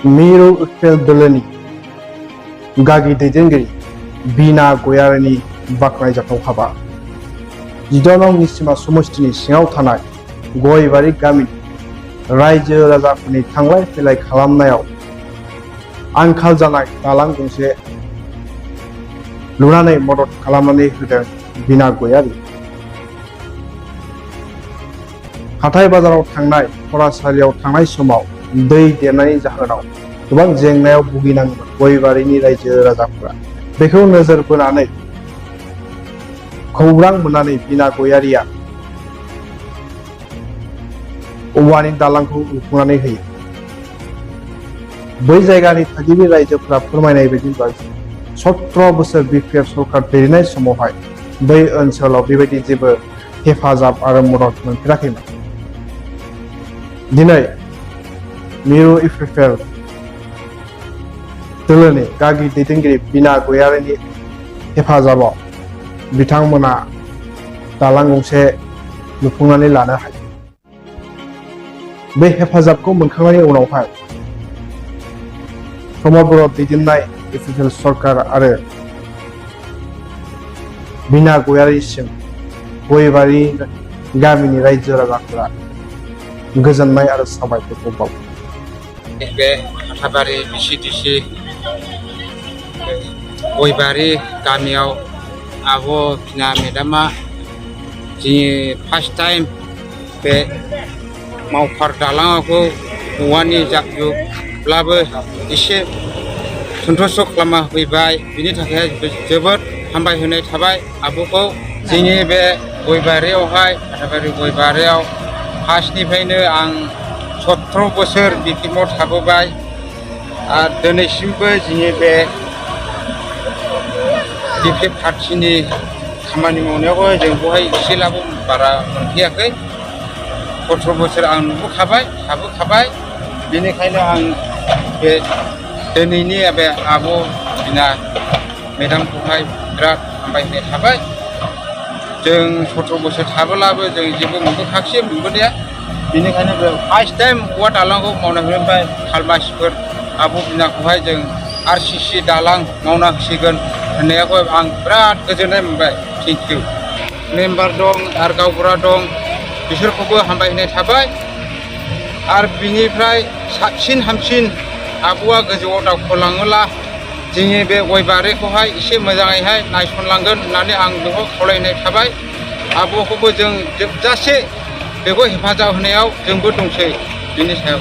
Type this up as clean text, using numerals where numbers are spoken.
मिरु उपेल दोलोनि गागि दैदेनगिरि बीना गयारीनि बाख्नायजाथाव हाबा 16 नं निसिमा समष्टिनि सिङाव थानाय गयबारि गामिनि रायजो राजाफोरनि थांलाय फैलाय खालामनायाव आंखाल जानाय दालां गंसे लुनानै मदद खालामनानै होदों बीना गयारी। हाथाय बाजाराव थांनाय फरायसालियाव थांनाय समाव दै देरनायनि जाहोनाव गोबां जेंनायाव भुगिनांदोंमोन गयबारिनि रायजो राजाफोरा। बेखौ नोजोर बोनानै खौरां मोननानै बीना गयारीया औवानि दालांखौ लुफुंनानै होयो। बै जायगानि थागिबि रायजोफोरा फोरमायनाय बायदिब्ला 17 बोसोर बिपिएफ सरकार दैदेननाय समावहाय बै ओनसोलाव बेबायदि जेबो हेफाजाब आरो मदद मोनफेराखैमोन। दिनै मिरु इउपिएल दोलोनि गागि दैदेनगिरि बीना गयारीनि हेफाजाबाव बिथांमोना दालां गंसे लुफुंनानै लानो हायो। बे हेफाजाबखौ मोनखांनायनि उनावहाय प्रमद बर' दैदेननाय इउपिएल सरकार आरो बीना गयारीसिम गयबारि गामिनि रायजो राजाफोरा गोजोननाय आरो साबायखरखौ बावो। बे हाथाबारि बिसिडिसि गयबारि गामियाव आब' बीना मेडामा जोंनि फार्स्ट टाइम बे मावफार दालांखौ औवानि जाबजुब्लाबो एसे सन्थुस्ट' खालामना होफैबाय। बिनि थाखाय जोबोद हामबायहोनाय थाबाय आब'खौ। जोंनि बे गयबारियावहाय हाथाबारि गयबारियाव फार्स्टनिफ्रायनो आं 17 बोसोर बिपिएफआव थाबोबाय आरो दिनैसिमबो जोंनि बे बिपिएफ पार्टिनि खामानि मावनायावबो जों बेवहाय एसेब्लाबो बारा मोनफैयाखै। 17 बोसोर आं नुबोखाबाय थाबोखाबाय। बेनिखायनो आं बे दिनैनि बे आब' बीना मेडामखौहाय बिराद हामबायहोनाय थाबाय। जों 17 बोसोर थाबोलाबो जों जेबो मोनबोखायाखिसै मोनबोनाया। बेनिखायनो बे फार्स्ट टाइम औवा दालांखौ मावना होबाय खालमासिफोर आब' बीनाखौहाय जों आरसिसि दालां मावना होसिगोन होननायावबो आं बिराद गोजोननाय मोनबाय। Thank you. मेम्बार दं आरो गावबुरा दं बिसोरखौबो हामबायहोनाय थाबाय। आरो बिनिफ्राय साबसिन हामसिन आब'आ गोजौआव दावखोलाङोब्ला जोंनि बे गयबारिखौहाय एसे मोजाङैहाय नायसनलांगोन होननानै आं बेखौ खावलायनाय थाबाय। आब'खौबो जों जोबजासे बेखौ हेफाजाब होनायाव जोंबो दंसै बिनि सायाव।